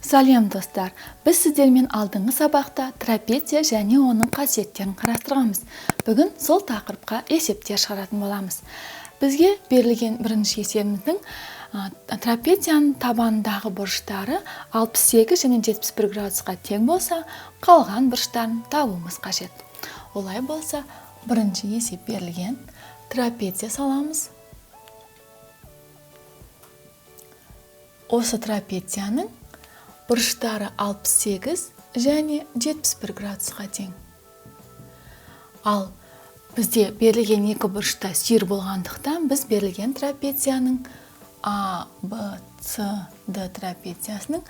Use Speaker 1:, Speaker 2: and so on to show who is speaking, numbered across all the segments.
Speaker 1: Сәлем, достар! Біз сіздермен алдыңғы сабақта трапеция және оның қасиеттерін қарастырғанбыз. Бүгін сол тақырыпқа есептер шығаратын боламыз. Бізге берілген бірінші есебіміздің трапецияның табанындағы бұрыштары 68 және 71 градусқа тең болса, қалған бұрыштарын табуымыз қажет. Олай болса, бірінші есеп берілген. Трапеция саламыз. Осы трапецияның бұрыштары 68 және 71 градусқа тең. Ал бізде берілген екі бұрышта сүйір болғандықтан, біз берілген трапецияның А, Б, С, Д трапециясының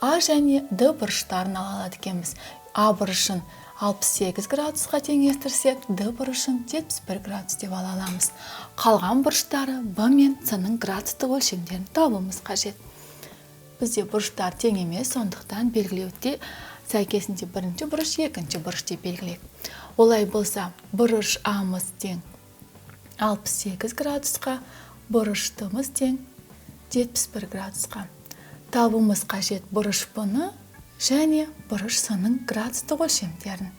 Speaker 1: А және Д бұрыштарын ала алады екенбіз. А бұрышын 68 градусқа теңестірсек, Д бұрышын 71 градус деп ала аламыз. Қалған бұрыштары Б мен С-ның градустық өлшемдерін табуымыз қажет. Бізде бұрыштар тең емес, сондықтан белгілеуде сәйкесінше бірінші бұрыш, екінші бұрыш деп белгілейік. Олай болса, бұрыш А-мыз тең 68 градусқа, бұрыш Д-мыз тең 71 градусқа. Табуымыз қажет бұрыш Б-ны және бұрыш С-ның градустық өлшемдерін.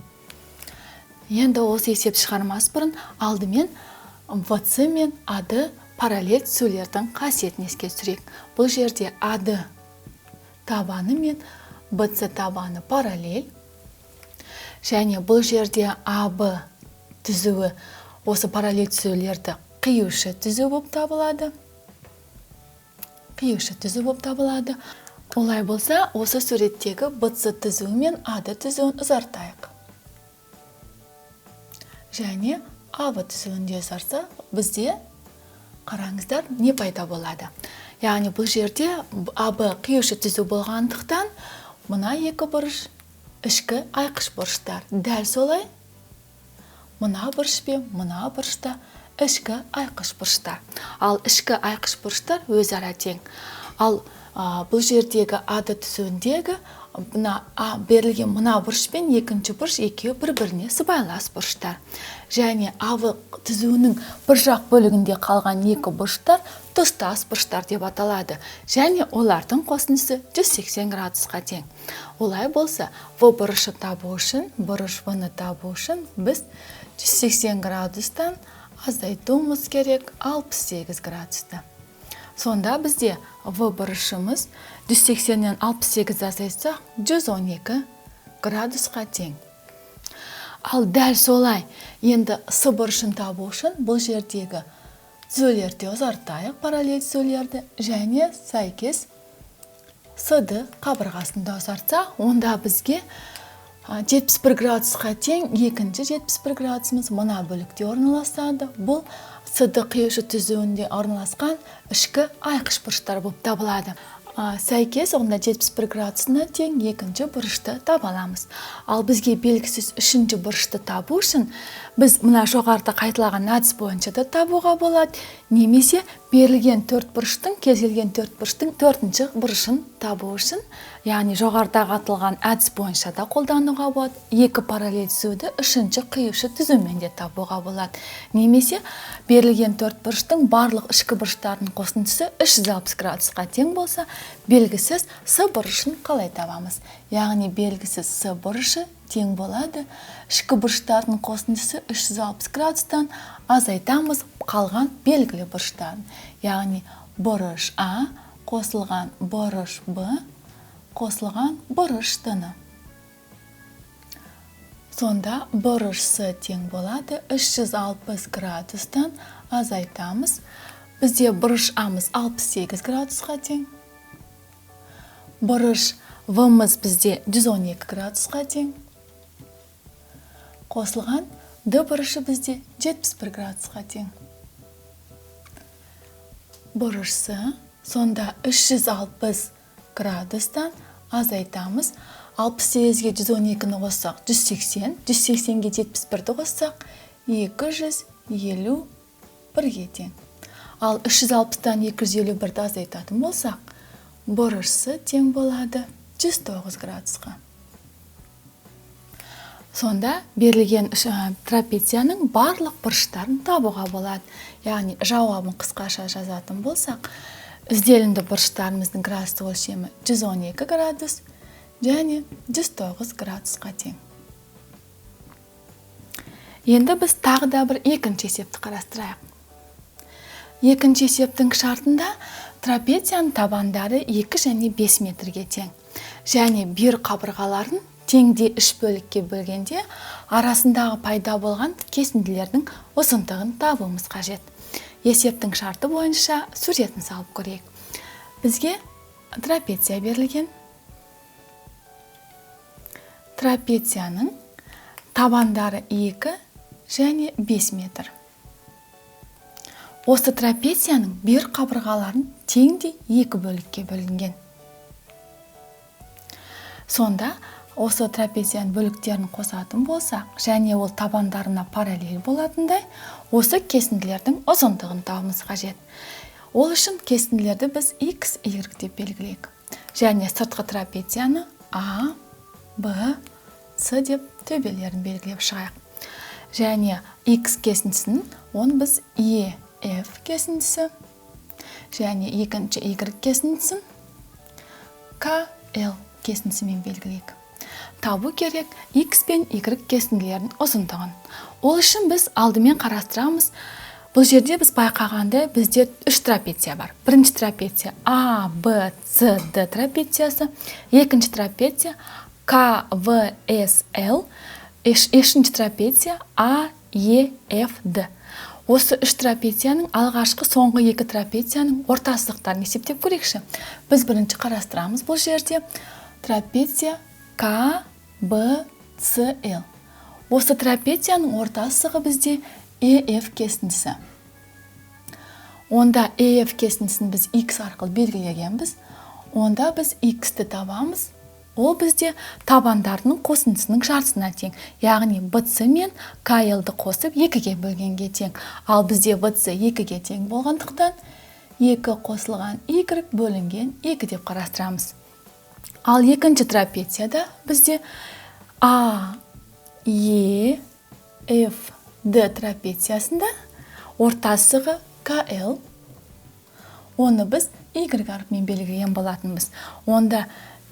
Speaker 1: Енді осы есепті шығармас бұрын алдымен ВС мен АД параллель түзулердің қасиетін еске түсірейік. Бұл жерде АД табаны мен БС табаны параллель. Және бұл жерде АБ түзуі осы параллель түзулерді қиюшы түзу болып табылады. Қиюшы түзу болып табылады. Олай болса, осы суреттегі БС түзуі мен АД түзуін ұзартайық. Және АБ түзуін де ұзартсақ, бізде қараңыздар, не пайда болады. Яғни бұл жерде АБ қиюшы түзу болғандықтан, мына екі бұрыш ішкі айқыш бұрыштар. Дәл солай мына бұрыш пен мына бұрышта ішкі айқыш бұрыштар. Ал ішкі айқыш бұрыштар өзара тең. Ал бұл жердегі АД түзуіндегі мына А берілген мына бұрыш пен екінші бұрыш екеуі бір-біріне сыбайлас бұрыштар. Және АВ түзуінің бір жақ бөлігінде қалған екі бұрыштар тұстас бұрыштар деп аталады. Және олардың қосындысы 180 градусқа тең. Олай болса, В бұрышы табу үшін, бұрыш В-ны табу үшін біз 180 градустан азайтуымыз керек 68 градусты. Сонда бізде В бұрышымыз 180-нен 68 азайтсақ, 112 градусқа тең. Ал дәл солай енді С бұрышын табу үшін бұл жердегі түзулерді ұзартайық, параллель түзулерді, және сәйкес СД қабырғасын да ұзартсақ, онда бізге 71 градусқа тең екінші 71 градусымыз мына бөлікте орналасады. Бұл СД қиюшы түзуінде орналасқан ішкі айқыш бұрыштар болып табылады. Сәйкес онда 71 градусына тең екінші бұрышты таба аламыз. Ал бізге белгісіз үшінші бұрышты табу үшін біз мына жоғарыда қайталаған әдіс бойынша да табуға болады, немесе берілген төрт бұрыштың, кез келген төрт бұрыштың төртінші бұрышын табу үшін, яғни жоғарыдағы аталған әдіс бойынша да қолдануға болады. Екі параллель түзуді үшінші қиюшы түзумен де табуға болады. Немесе берілген төрт бұрыштың барлық ішкі бұрыштарының қосындысы 360 градусқа тең болса, белгісіз С бұрышын қалай табамыз? Яғни белгісіз С бұрышы тең болады ішкі бұрыштардың қосындысы 360 градустан азайтамыз қалған белгілі бұрыштарын. Яғни бұрыш А қосылған бұрыш Б қосылған бұрыш Д-ны. Сонда бұрыш С тең болады 360 градустан азайтамыз. Бізде бұрыш А-мыз 68 градусқа тең. Бұрыш В-мыз бізде 112 градусқа тең. Қосылған Д бұрышы бізде 71 градусқа тең. Бұрыш С сонда 360 градустан азайтамыз. 68-ге 112-ні қоссақ 180, 180-ге 71-ді қоссақ 251-ге тең. Ал 360-тан 251-ді азайтатын болсақ, бұрыш С тең болады 109 градусқа. Сонда берілген трапецияның барлық бұрыштарын табуға болады. Яғни жауабын қысқаша жазатын болсақ, Ізделінді бұрыштарымыздың градустық өлшемі 112 градус және 109 градусқа тең. Енді біз тағы да бір екінші есепті қарастырайық. Екінші есептің шартында трапецияның табандары 2 және 5 метрге тең. Және бүйір қабырғаларын теңдей үш бөлікке бөлгенде арасындағы пайда болған кесінділердің ұзындығын табуымыз қажет. Есептің шарты бойынша суретін салып көрейік. Бізге трапеция берілген. Трапецияның табандары 2 және 5 метр. Осы трапецияның бүйір қабырғаларын теңдей екі бөлікке бөлінген. Сонда осы трапецияның бөліктерін қосатын болсақ, және ол табандарына параллель болатындай, осы кесінділердің ұзындығын табуымыз қажет. Ол үшін кесінділерді біз x, y деп белгілейік. Және сыртқы трапецияны А, Б, С деп төбелерін белгілеп шығайық. Және x кесіндісін, оны біз Е, F кесіндісі, және екінші Y кесіндісін К, Л кесіндісімен белгілейік. Табу керек X пен Y кесінділерінің ұзындығын. Ол үшін біз алдымен қарастырамыз. Бұл жерде біз байқағанда бізде үш трапеция бар. Бірінші трапеция А, Б, С, Д трапециясы, екінші трапеция К, В, С, Л, үшінші трапеция А, Е, Ф, Д. Осы үш трапецияның алғашқы соңғы екі трапецияның орта сызықтарын есептеп көрейікші. Біз бірінші қарастырамыз бұл жерде трапеция К, Б, С, Л. Осы трапецияның орта сызығы бізде Е, Ф кесіндісі. Онда Е, Ф кесіндісін біз X арқылы белгілегенбіз. Онда біз X-ті табамыз. Ол бізде табандарының қосындысының жартысына тең. Яғни БЦ мен КЛ-ді қосып 2-ге бөлгенге тең. Ал бізде БЦ 2-ге тең болғандықтан 2 қосылған Y бөлінген 2 деп қарастырамыз. Ал екінші трапецияда бізде А, Е, Ф, Д трапециясында орта сызығы КЛ. Оны біз Y әрпімен белгілеген болатынбыз. Онда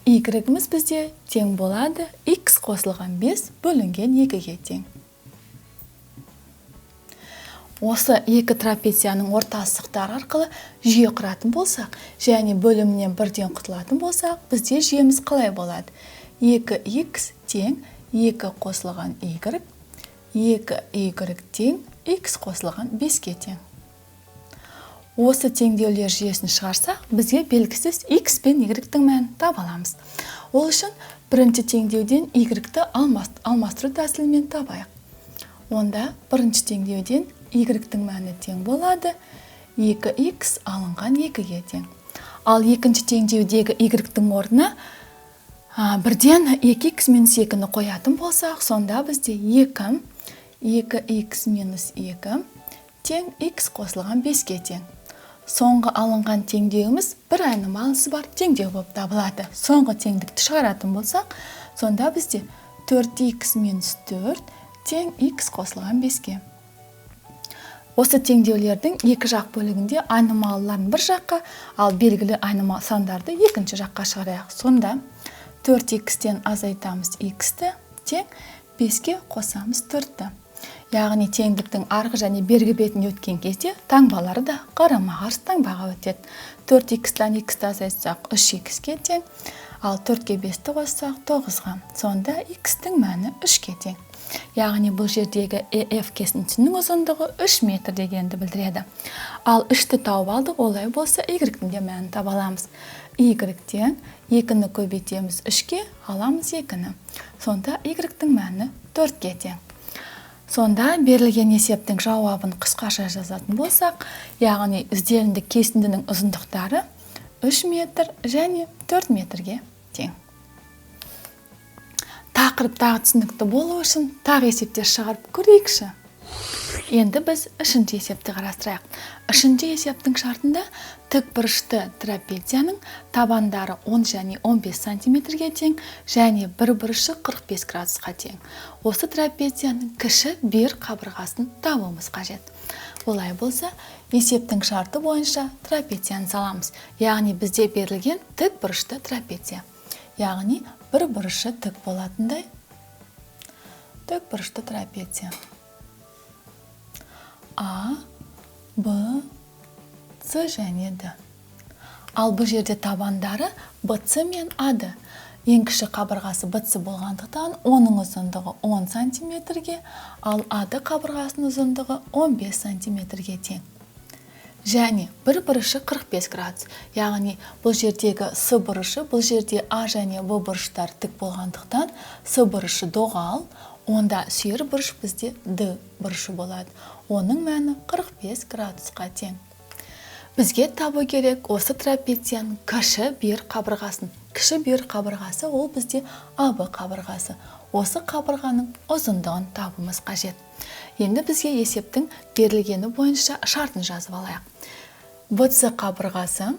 Speaker 1: Y-іміз бізде тең болады X қосылған 5 бөлінген 2-ге тең. Осы екі трапецияның орта сызықтары арқылы жүйе құратын болсақ, және бөлімінен бірден құтылатын болсақ, бізде жүйеміз қалай болады? 2x тең 2 қосылған Y, 2y тең X қосылған 5-ге тең. Осы теңдеулер жүйесін шығарсақ, бізге белгісіз X пен Y-тің мәнін таба аламыз. Ол үшін бірінші теңдеуден Y-ті алмастыру тәсілімен табайық. Онда бірінші теңдеуден Y-тің мәні тең болады, 2x алынған 2-ге тең. Ал екінші теңдеудегі Y-тің орнына бірден 2x минус 2-ні қоятын болсақ, сонда бізде 2, 2x минус 2 тең X қосылған 5-ге тең. Соңғы алынған теңдеуіміз бір айнымалысы бар теңдеу болып табылады. Соңғы теңдікті шығаратын болсақ, сонда бізде 4x минус 4 тең X қосылған 5-ге. Осы теңдеулердің екі жақ бөлігінде айнымалыларын бір жаққа, ал белгілі айнымалы сандарды екінші жаққа шығарайық. Сонда 4x-тен азайтамыз x-ті, тең 5-ге қосамыз 4-ті. Яғни теңдіктің арғы және бергі бетін өткен кезде таңбалары да қарама-қарсы таңбаға өтеді. 4x-тен x-ті азайтсақ 3x-ге тең, ал 4-ге 5-ті қоссақ 9-ға. Сонда x-тің мәні 3-ге тең. Яғни бұл жердегі ЭФ кесіндісінің ұзындығы 3 метр дегенді білдіреді. Ал 3-ті тауып алдық, олай болса Y-тің де мәнін таба аламыз. Y-тен 2-ні көбейтеміз 3-ке, аламыз 2-ні. Сонда Y-тің мәні 4-ге тең. Сонда берілген есептің жауабын қысқаша жазатын болсақ, яғни ізделінді кесіндінің ұзындықтары 3 метр және 4 метрге тең. Тақырып тағы түсінікті болу үшін тағы есептер шығарып көрейікші. Енді біз үшінші есепті қарастырайық. Үшінші есептің шартында тікбұрышты трапецияның табандары 10 және 15 сантиметрге тең және бір бұрышы 45 градусқа тең. Осы трапецияның кіші бүйір қабырғасын табуымыз қажет. Олай болса, есептің шарты бойынша трапецияны саламыз. Яғни бізде берілген тік бұрышты трапеция. Яғни бір бұрышы тік болатындай тік бұрышты трапеция. А, Б, С және Д. Ал бұл жерде табандары Б, С мен АД. Ең кіші қабырғасы Б, С болғандықтан, оның ұзындығы 10 сантиметрге, ал АД қабырғасының ұзындығы 15 сантиметрге тең. Және бір бұрышы 45 градус. Яғни бұл жердегі С бұрышы, бұл жерде А және Б бұрыштар тік болғандықтан, С бұрышы доғал, онда сүйір бұрыш бізде Д бұрышы болады. Оның мәні 45 градусқа тең. Бізге табу керек осы трапецияның кіші бүйір қабырғасын. Кіші бүйір қабырғасы ол бізде АБ қабырғасы. Осы қабырғаның ұзындығын табуымыз қажет. Енді бізге есептің берілгені бойынша шартын жазып алайық. БЦ қабырғасы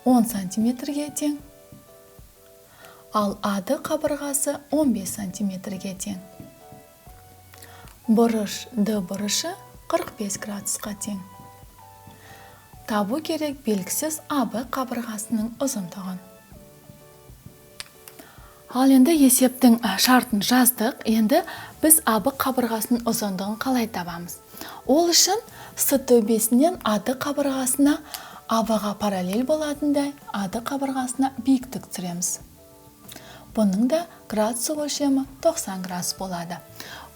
Speaker 1: 10 сантиметрге тең, ал АД қабырғасы 15 сантиметрге тең. Бұрыш Д бұрышы 45 градусқа тең. Табу керек белгісіз АБ қабырғасының ұзындығын. Ал енді есептің шартын жаздық. Енді біз АБ қабырғасының ұзындығын қалай табамыз? Ол үшін С төбесінен АД қабырғасына, АБ-ға параллель болатындай АД қабырғасына биіктік түсіреміз. Бұның да градус өлшемі 90 градус болады.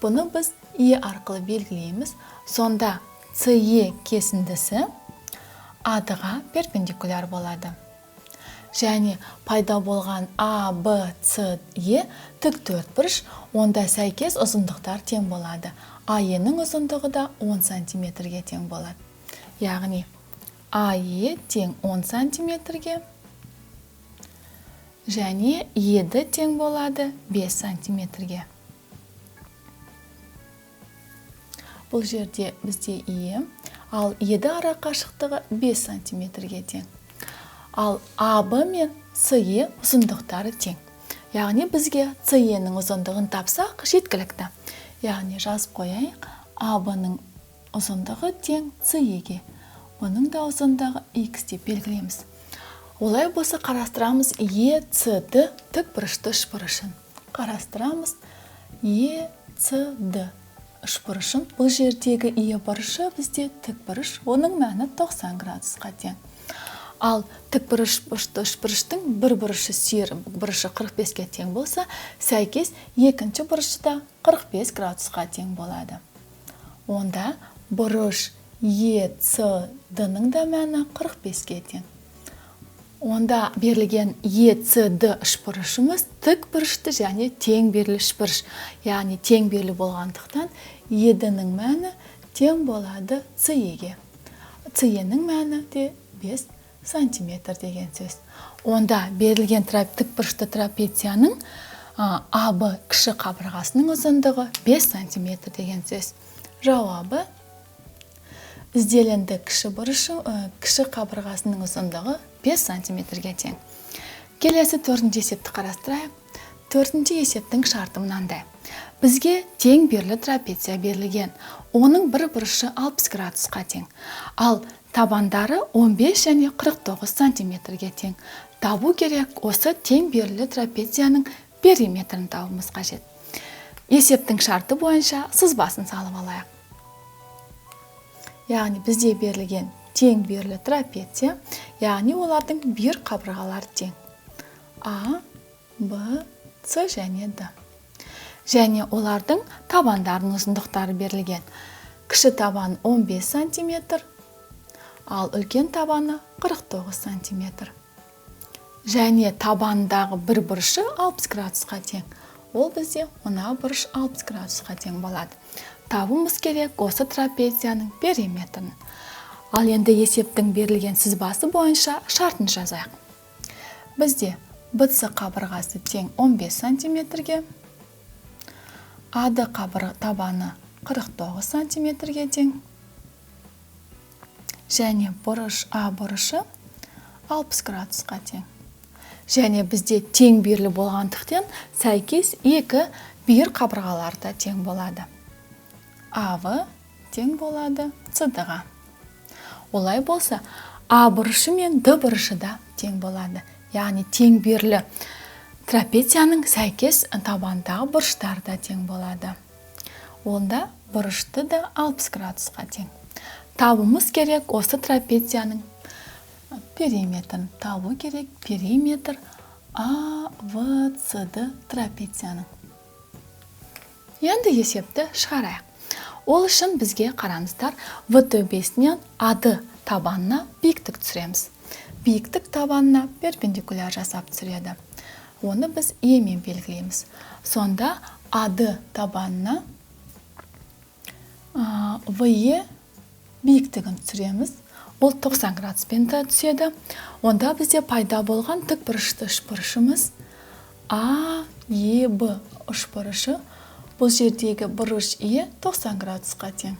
Speaker 1: Бұны біз Е арқылы белгілейміз. Сонда СЕ кесіндісі АД-ға перпендикуляр болады. Және пайда болған А, Б, С, Е тік төрт бұрыш, онда сәйкес ұзындықтар тең болады. АЕ-нің ұзындығы да 10 сантиметрге тең болады. Яғни АЕ тең 10 сантиметрге және ЕД тең болады 5 сантиметрге. Бұл жерде бізде Е, ал ЕД ара қашықтығы 5 сантиметрге тең. Ал АБ мен СЕ ұзындықтары тең. Яғни бізге СЕ-нің ұзындығын тапсақ жеткілікті. Яғни жазып қояйық, АБ-ның ұзындығы тең СЕ-ге. Бұның да ұзындығы X деп белгілейміз. Олай болса қарастырамыз ЕЦД тік бұрышты үшбұрышын. Қарастырамыз ЕЦД үшбұрышын. Бұл жердегі Е бұрышы бізде тік бұрыш, оның мәні 90 градусқа тең. Ал тік бұрышты үшбұрыштың бір бұрышы сүйір бұрышы 45-ке тең болса, сәйкес екінші бұрышы да 45 градусқа тең болады. Онда бұрыш ЕЦД-ның да мәні 45-ке тең. Онда берілген ЕЦД үшбұрышымыз тік бұрышты және тең бүйірлі үшбұрыш. Яғни тең бүйірлі болғандықтан ЕД-ның мәні тең болады СЕ-ге. СЕ-нің мәні де 5 сантиметр деген сөз. Онда берілген тік бұрышты трапецияның АБ кіші қабырғасының ұзындығы 5 сантиметр деген сөз. Жауабы ізделінді кіші бұрышы, кіші қабырғасының ұзындығы 5 сантиметрге тең. Келесі төртінші есепті қарастырайық. Төртінші есептің шарты мынандай. Бізге тең бүйірлі трапеция берілген. Оның бір бұрышы 60 градусқа тең. Ал табандары 15 және 49 сантиметрге тең. Табу керек осы тең бүйірлі трапецияның периметрін табуымыз қажет. Есептің шарты бойынша сызбасын салып алайық. Яғни бізде берілген тең бүйірлі трапеция, яғни олардың бүйір қабырғалары тең. А, Б, С және Д. Және олардың табандарының ұзындықтары берілген. Кіші табан 15 сантиметр, ал үлкен табаны 49 сантиметр. Және табандағы бір бұрышы 60 градусқа тең. Ол бізде мына бұрыш 60 градусқа тең болады. Табуымыз керек осы трапецияның периметрін. Ал енді есептің берілген сызбасы бойынша шартын жазайық. Бізде БЦ қабырғасы тең 15 сантиметрге, АД табаны 49 сантиметрге тең, және бұрыш А бұрышы 60 градусқа тең. Және бізде тең бүйірлі болғандықтан сәйкес екі бүйір қабырғалары да тең болады. АВ тең болады CD-ға. Олай болса, А бұрышы мен Д бұрышы да тең болады. Яғни тең бүйірлі трапецияның сәйкес табандағы бұрыштары да тең болады. Онда бұрышты да 60 градусқа тең. Табуымыз керек осы трапецияның периметрін. Табу керек периметр АВЦД трапецияның. Енді есепті шығарайық. Ол үшін бізге қараңыздар, В төбесінен АД табанына биіктік түсіреміз. Биіктік табанына перпендикуляр жасап түсіреді. Оны біз Е мен белгілейміз. Сонда АД табанына ВЕ биіктігін түсіреміз. Ол 90 градуспен түседі. Онда бізде пайда болған тік бұрышты үшбұрышымыз АЕБ үшбұрышы. Бұл жердегі бұрыш Е 90 градусқа тең.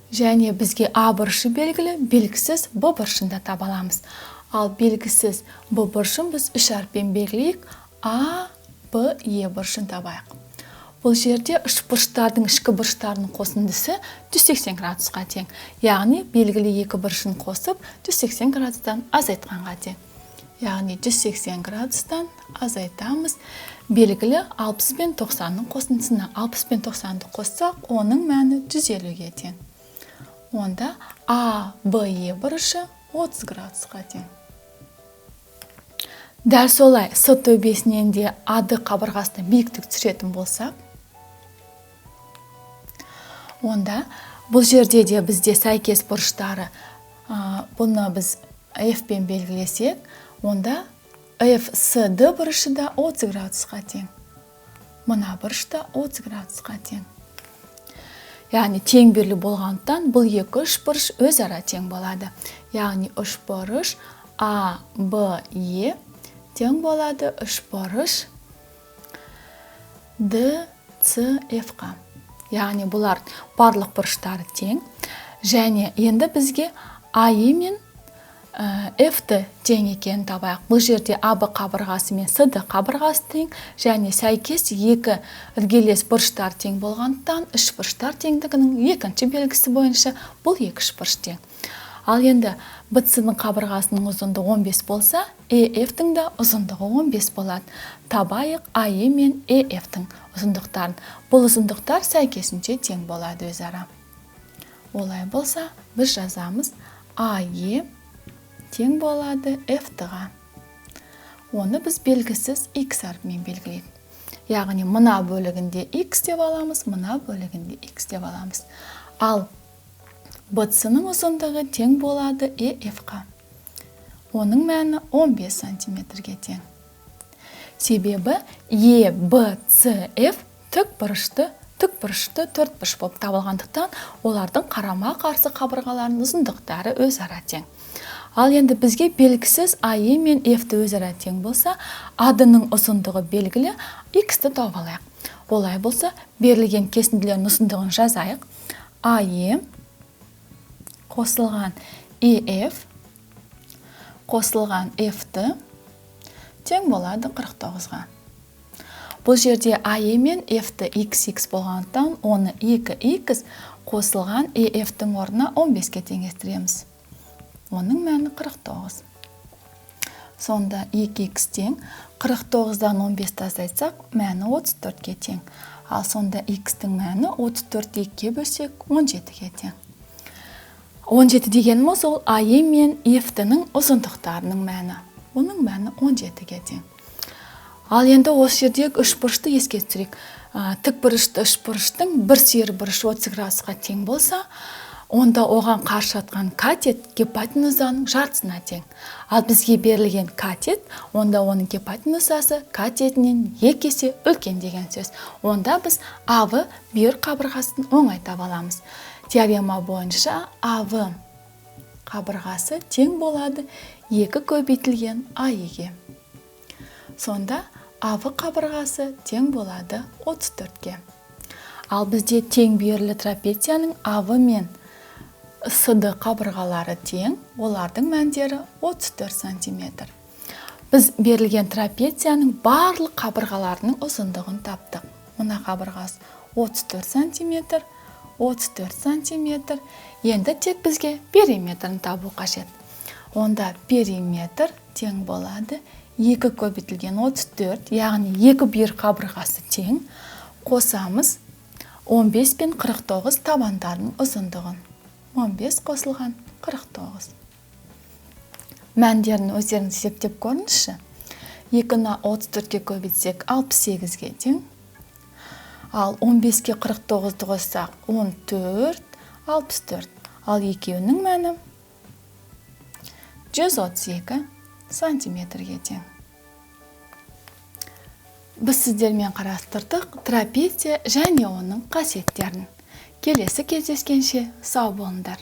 Speaker 1: Және бізге А бұрышы белгілі, белгісіз Б бұрышын да таба аламыз. Ал белгісіз Б бұрышын біз үш әріппен белгілейік. А, Б, Е бұрышын табайық. Бұл жерде үшбұрыштардың ішкі бұрыштарының қосындысы 180 градусқа тең. Яғни белгілі екі бұрышын қосып 180 градустан азайтқанға тең. Яғни 180 градустан азайтамыз. Белгілі 60 пен 90-ның қосындысына 60 пен 90-ды қоссақ, оның мәні 150-ге тең. Онда А, Б, Е бұрышы 30 градусқа тең. Дәл солай С төбесінен де АД қабырғасына биіктік түсіретін болсақ, онда бұл жерде де бізде сәйкес бұрыштары, бұны біз F пен белгілесек, онда FSD бұрышы да 30 градусқа тең. Мына бұрыш та 30 градусқа тең. Яғни тең бүйірлі болғандықтан бұл екі үшбұрыш өзара тең болады. Яғни үшбұрыш А, Б, Е тең болады үшбұрыш Д, С, Ф-қа. Яғни бұлар барлық бұрыштары тең. Және енді бізге А, Е мен Ф-ті тең екенін табайық. Бұл жерде АБ қабырғасы мен СД қабырғасы тең, және сәйкес екі іргелес бұрыштар тең болғандықтан үшбұрыштар теңдігінің екінші белгісі бойынша бұл екі үшбұрыш тең. Ал енді БЦ-ның қабырғасының ұзындығы 15 болса, ЕФ-тің да ұзындығы 15 болады. Табайық АЕ мен ЕФ-тің ұзындықтарын. Бұл ұзындықтар сәйкесінше тең болады өзара. Олай болса, біз жазамыз АЕ тең болады Ф-ға. Оны біз белгісіз X әрпімен белгілейік. Яғни мына бөлігінде X деп аламыз, мына бөлігінде X деп аламыз. Ал БЦ-ның ұзындығы тең болады ЕФ-қа. Оның мәні 15 сантиметрге тең. Себебі Е, Б, С, Ф тік бұрышты төртбұрыш болып табылғандықтан олардың қарама-қарсы қабырғаларының ұзындықтары өзара тең. Ал енді бізге белгісіз АЕ мен Ф-ті өзара тең болса, АД-ның ұзындығы белгілі, X-ті тауып алайық. Олай болса, берілген кесінділердің ұзындығын жазайық. АЕ қосылған ЕФ қосылған Ф-ті тең болады 49-ға. Бұл жерде АЕ мен Ф-ті XX болғандықтан, оны 2X қосылған ЕФ-тің орнына 15-ке теңестіреміз. Оның мәні 49. Сонда 2X тең 49-дан 15-ті азайтсақ, мәні 34-ке тең. Ал сонда X-тің мәні 34 2-ге бөлсек, 17-ге тең. 17 дегеніміз ол АЕ мен Ф-тінің ұзындықтарының мәні. Оның мәні 17-ге тең. Ал енді осы жердегі үшбұрышты еске түсірейік. Тік бұрышты үшбұрыштың бір сүйір бұрышы 30 градусқа тең болса, онда оған қарсы жатқан катет гипотенузаның жартысына тең. Ал бізге берілген катет, онда оның гипотенузасы катетінен 2 есе үлкен деген сөз. Онда біз АВ бүйір қабырғасын оңай таба аламыз. Теорема бойынша АВ қабырғасы тең болады 2 көбейтілген АЕ-ге. Сонда АВ қабырғасы тең болады 34-ке. Ал бізде тең бүйірлі трапецияның АВ мен СД қабырғалары тең, олардың мәндері 34 сантиметр. Біз берілген трапецияның барлық қабырғаларының ұзындығын таптық. Мына қабырғасы 34 сантиметр, 34 сантиметр. Енді тек бізге периметрін табу қажет. Онда периметр тең болады 2 көбейтілген 34, яғни 2 бүйір қабырғасы тең, қосамыз 15 пен 49 табандарының ұзындығын. 15 қосылған 49. Мәндерін өздеріңіз есептеп көріңізші. 2-ні 34-ке көбейтсек 68-ге тең. Ал 15-ке 49-ды қоссақ 14, 64. Ал екеуінің мәні 132 сантиметрге тең. Біз сіздермен қарастырдық трапеция және оның қасиеттерін. Келесі кездескенше сау болыңдар.